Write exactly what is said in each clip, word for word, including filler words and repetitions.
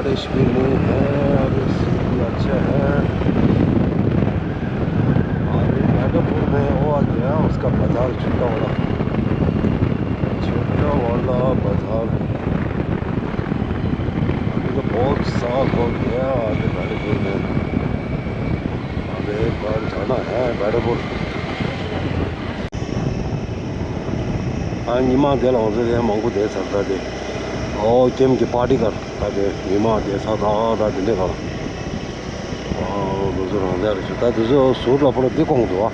बारिश भी नहीं है, अभी सीन भी अच्छा है। अभी बैडरपुर में वो आ गया, उसका बाजार छूटा वाला, छूटा वाला बाजार। अभी तो बहुत साफ हो गया अभी बैडरपुर में। अभी एक बार जाना है बैडरपुर। ཨ། ཉི་མ་དེ་ལ་འོང་ཚེ་དེ་མང་པོ་བསྡད་ཚར། ད་དེ་ཨོ་ཀེམ་གྱི་པར་ཊི་གར། ད་དེ་ཉི་མ་དེ་ཚར། ད་ད་དེ་འདྲ་ག་ལ། ཨོ་དེ་ཚོ་རང་བསྡད་རེད་ཤག་ད་དེ་ཚོ་ཟུར་ལ་པོ་ལ་འདི་གོང་འདུག་ཨ།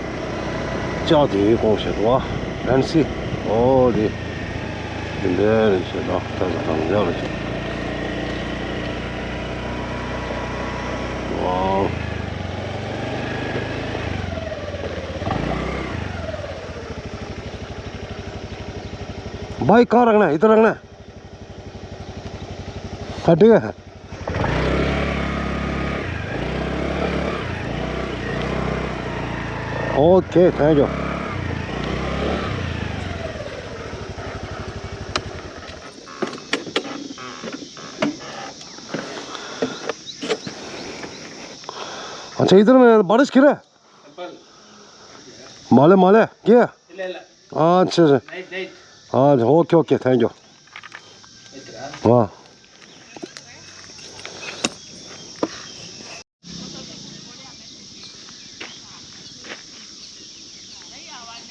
ལྕགས་དེ་གོང་བྱས་འདུག་ཨ། ཕན་སི། ཨོ་དེ་དེ་འདྲ་རེད་ཤག་ད་ད་ཚོ་རང་བསྡད་རེད་ཤག་ཝའོ། भाई, कहाँ रखना है? इधर रखना है? हाँ, ठीक है। OK, thank you. अच्छा, इधर में बारिश गिरा है? माले, माले, क्या? अच्छा, अच्छा। हाँ, OK, OK, thank you. हाँ।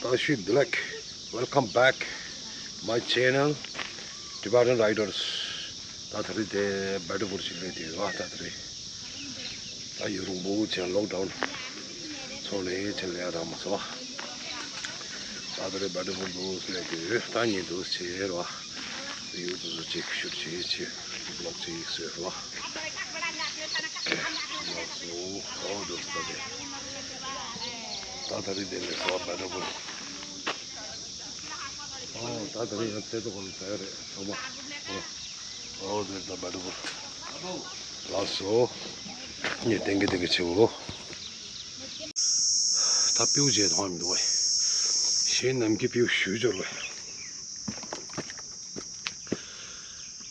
Tashi Dilek, welcome back my channel, Tibetan Riders. ད་ད་རེས་དེ་བེ་ཏི་ཕུར་ཞིག་སླེབས་དུས་རེད་བ། ད་ད་རེས་ད་ཡུན་རིང་པོ་ཅིག་ལོག་ཌའུན་ཚོགས་ནས་ཅིག་སླེབས་རག་མ་སོང་བ། ད་ད་རེས་བེ་ཏི་ཕུར་དུ་སླེབས་དུས་ད་ཉིན་དུ་ཆེ་རེད་བ། ཡུལ་དུ་ཚོ་ཅིག་ཤུར་ཅིག་ཅིག་ལོག་ཅིག་ཟེར་བ། ལགས་སོ། ཨོ་དོ་སྟ་དེ། ད་ད་རེས་དེ་ནས་སོ་བེ་ཏི་ཕུར། ཨོ་ད་ད་རེས་ཡང་ཚེ་ཏོག་གོང་ཟ་ཡ་རེད་ཚང་མ། ཨོ་དོ་སྟ་བེ་ཏི་ཕུར། ལགས་སོ། ངས་ཏན་གི་ཏན་གི་ཆེ་བོ། ད་པིའུ་བྱས་མཐོང་མི་འདུག་བས། གཞན་ནམ་གྱི་པིའུ་ཞུ་འབྱོར་བས།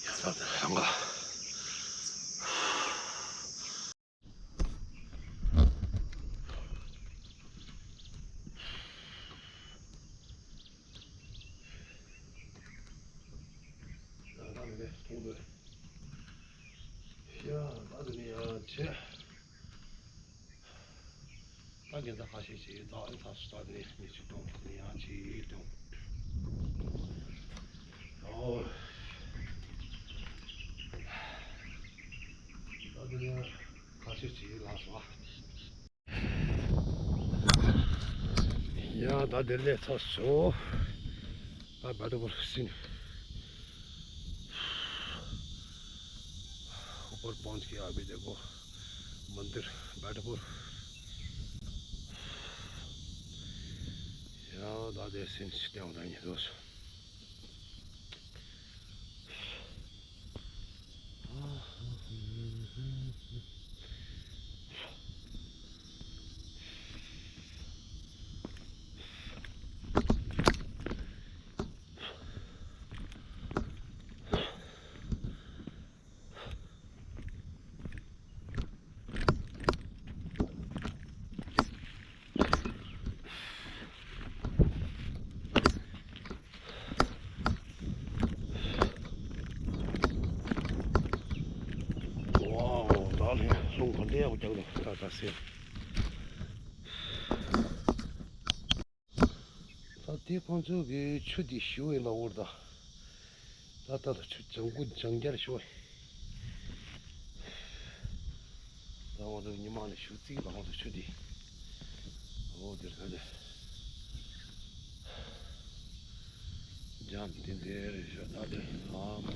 ཡ་ད་ད་རང་ག་ཡ་ད་ནི་ཡ་ཆེ། ད་གན་ད་ཁ་ཤས་ཤིག་ད་ཨེ་ཚ་སུ་ད་ནི་ཉི་ཤུ་སྟོང་ནི་ཡང་ཅི་སྟོང་། ཨོ། ད་དེ་ནི་ཁ་ཤས་ཅི་ལ་སོ། ཡ་ད་དེ་ལས་ཚ་སོ། ད་བེ་ཏི་ཕུར་སིན། ऊपर पहुंच गया अभी देखो मंदिर बैठपुर। या दादा सिन स्टेम नहीं दोस्त। ཝའོ། ད་ལྷན་ལུང་ག་འདྲ་ཡག་པོ་རྒྱག་འདུག་ད་ད་སེ། ད་དེ་ཁོང་ཚོ་གི་ཆུ་དེ་ཞུ་བའི་ལ་འུར་ད། ད་ལྟ་ལ་ཆུ་ལྗང་གུ་ལྗང་རྒྱར་ཞུ་བའི། ད་ང་ཚོ་ཉི་མ་ནས་ཞུ་རྩིས་ལ་ང་ཚོ་ཆུ་དེ། འོ་དེར་ད་དེ། འཇམ་ཏིང་ཏིང་རེད་ཤག་ད་དེ་ཨ་མ།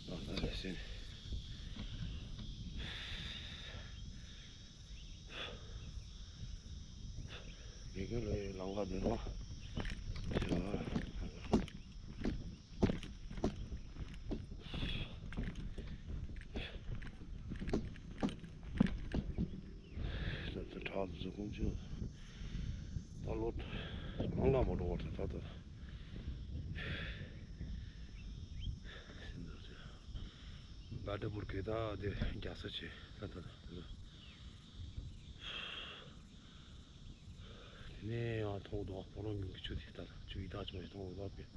ད་ད་དེ་སེ། དགེ་རྒན་ལ་ལང་ག་དེ་རོ། ད་ད་ཁྲག་འཛུགས་ཀུན་ཆུ། ད་ལོ་ཨང་ལ་མ་འགྲོ་བར་ད་ད། ཀ་ཏ་པུར་གྱི་ད་དེ་རྒྱག་ས་བྱས། ད་ད་ད་དེ་ནས་ཡང་མཐོང་འདུག་ཕོ་རོང་གི་ཆུ་དེ་ད་ཆུ་ཡི་ཐག་ཆོད་མཐོང་འདུག་པས།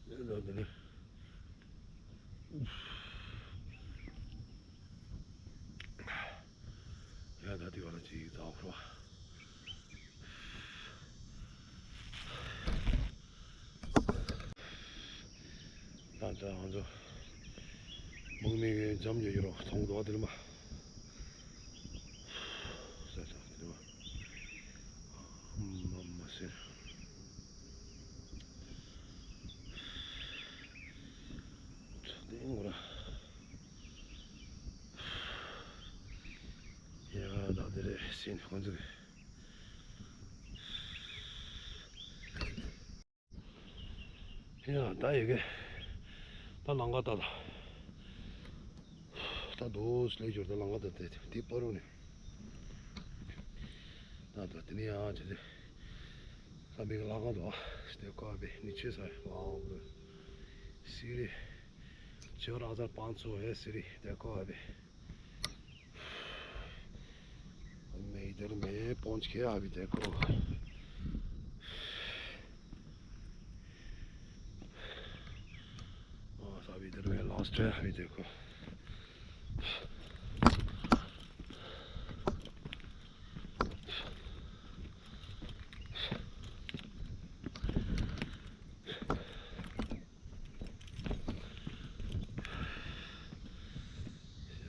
ད་དེ་ནས། ཡ་ད་དེ་བ་ལ་ཅིག་ད་ཁོ། ད་ད་ང་ཚོ་མུ་མེད་ཀྱི་འཇམ་ཡོད་ཡོད་རོ་མཐོང་འདུག་དེ་ལ་མ། ས་ཆ་དེ་ལ་མ། མ་མ་ཟེར། ཚོ་དེ་ངོ་ར། ཡ་ད་དེ་རེད་ཟིན་ཁོང་ཚོ་གི། ཡ་ད་ཡི་གེ་ད་ལང་ཀ་ད་ད་ད་དོ་སླེབས་ཞོར་ད་ལང་ཀ་ད་དེ་དེ་པ་རུ་ནས་ད་ད་དེ་ནས་ཡང་བྱས་ཏེ་ས་མིག་ལ་ཀ་དོ་སྟེ་ཀོ་བེ་ནི་ཆེ་ས་ལ་ཀ་དོ་སི་རི། ཆེ་ར་ཟར་པང་ཚོ་ཧེ་སི་རི་སྟེ་ཀོ་བེ། मैं इधर में पहुंच गया अभी देखो। हाँ, सब इधर में लास्ट है अभी देखो।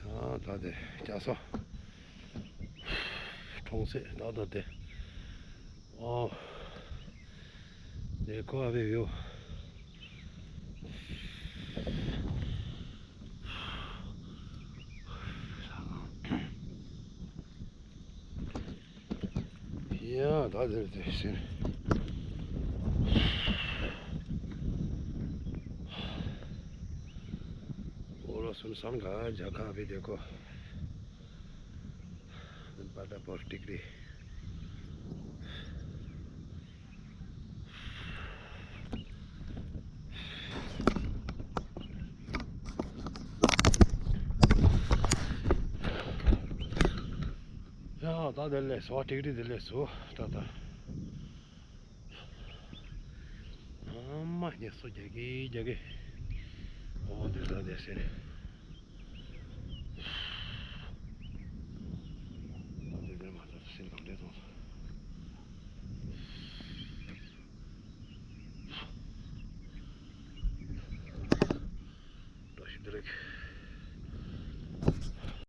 ཡང་ད་དེ་རྒྱ་སོ་གྲོང་གསེབ་ད་ད་དེ། ཨོ། དེ་ཁོ་ཨ་བེ་ཡོ། ཡ་ད་དེར་དེ་ཟེར། ཨོ་ར་སུན་སན་ག་ཇ་ཁ་བེ་དེ་ཁོ། པ་ད་པར་ཏིག་རེ། ཡ་ད་དེ་ལས་སོ་ཏིག་རེ་དེ་ལས་སོ་ད་ད། ཨ་མ་ཉེ་སོ་རྒྱ་གི་རྒྱ་གི། ཨོ་དེ་ད་དེ་ཟེར། ཨོ་དེ་དེ་མ་ད་ཟེར་གང་དེ་ཐོང་། ད་ཤི་དེ་རེད།